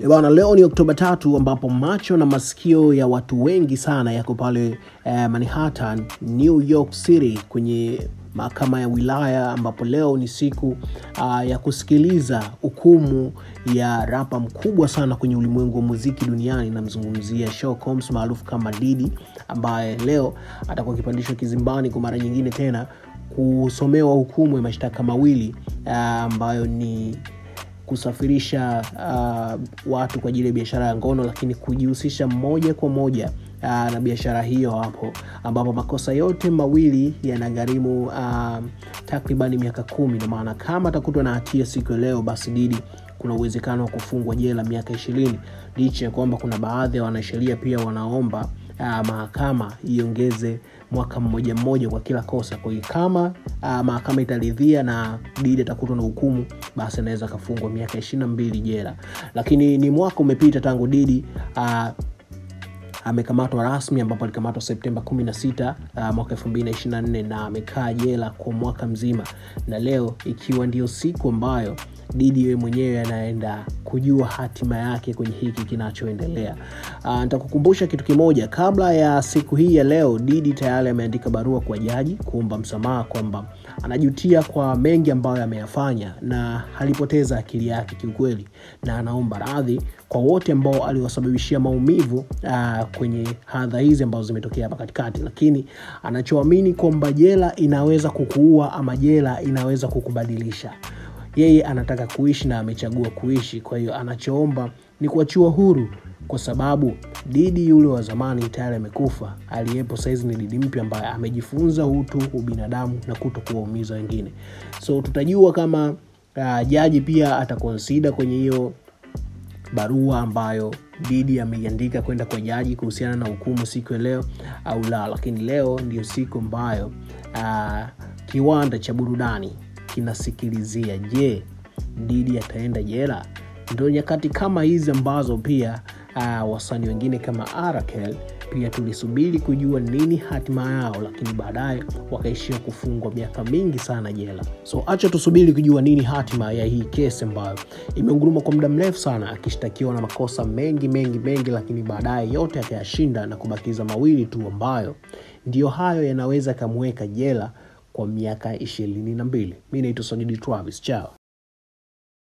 Bwana, leo ni Oktoba 3 ambapo macho na masikio ya watu wengi sana yako pale Manhattan, New York City kwenye mahakama ya wilaya, ambapo leo ni siku ya kusikiliza hukumu ya rapa mkubwa sana kwenye ulimwengu wa muziki duniani. Namzungumzia Sean Combs maarufu kama Diddy, ambaye leo atakuwa akipandishwa kizimbani kwa mara nyingine tena kusomewa hukumu ya mashtaka mawili ambayo ni kusafirisha watu kwa ajili ya biashara ya ngono, lakini kujihusisha moja kwa moja na biashara hiyo hapo, ambapo makosa yote mawili yanagharimu takriban miaka 10. Na maana kama atakutwa na hatia siku ya leo, basi Diddy kuna uwezekano wa kufungwa jela miaka 20, licha ya kwamba kuna baadhi ya wanasheria pia wanaomba mahakama iongeze mwaka mmoja mmoja kwa kila kosa. Kwa hiyo kama mahakama itaridhia na Diddy atakutwa na hukumu, basi anaweza kafungwa miaka 22 jela. Lakini ni mwaka umepita tangu Diddy amekamatwa rasmi, ambapo alikamatwa Septemba 16 mwaka 2024 na amekaa jela kwa mwaka mzima, na leo ikiwa ndio siku ambayo Diddy yeye mwenyewe anaenda kujua hatima yake kwenye hiki kinachoendelea. Nitakukumbusha kitu kimoja, kabla ya siku hii ya leo Diddy tayari ameandika barua kwa jaji kuomba msamaha kwamba anajutia kwa mengi ambayo ameyafanya na alipoteza akili yake kiukweli, na anaomba radhi kwa wote ambao aliwasababishia maumivu kwenye hadha hizi ambazo zimetokea hapa katikati. Lakini anachoamini kwamba jela inaweza kukuua ama jela inaweza kukubadilisha. Yeye anataka kuishi na amechagua kuishi. Kwa hiyo anachoomba ni kuachiwa huru, kwa sababu Diddy yule wa zamani tayari amekufa. Aliyepo saizi ni Diddy mpya ambaye amejifunza utu, ubinadamu na kutokuwaumiza wengine. So tutajua kama jaji pia atakonsida kwenye hiyo barua ambayo Diddy ameiandika kwenda kwa jaji kuhusiana na hukumu siku ya leo au la. Lakini leo ndio siku ambayo kiwanda cha burudani kinasikilizia, je, Diddy ataenda jela? Ndio nyakati kama hizi ambazo pia wasanii wengine kama Arakel pia tulisubiri kujua nini hatima yao, lakini baadaye wakaishia kufungwa miaka mingi sana jela. So acha tusubiri kujua nini hatima ya hii kesi ambayo imeunguruma kwa muda mrefu sana, akishtakiwa na makosa mengi mengi mengi, lakini baadaye yote akayashinda na kubakiza mawili tu ambayo ndio hayo yanaweza kamweka jela kwa miaka 22. Mimi naitwa Sagidi Travis. Ciao.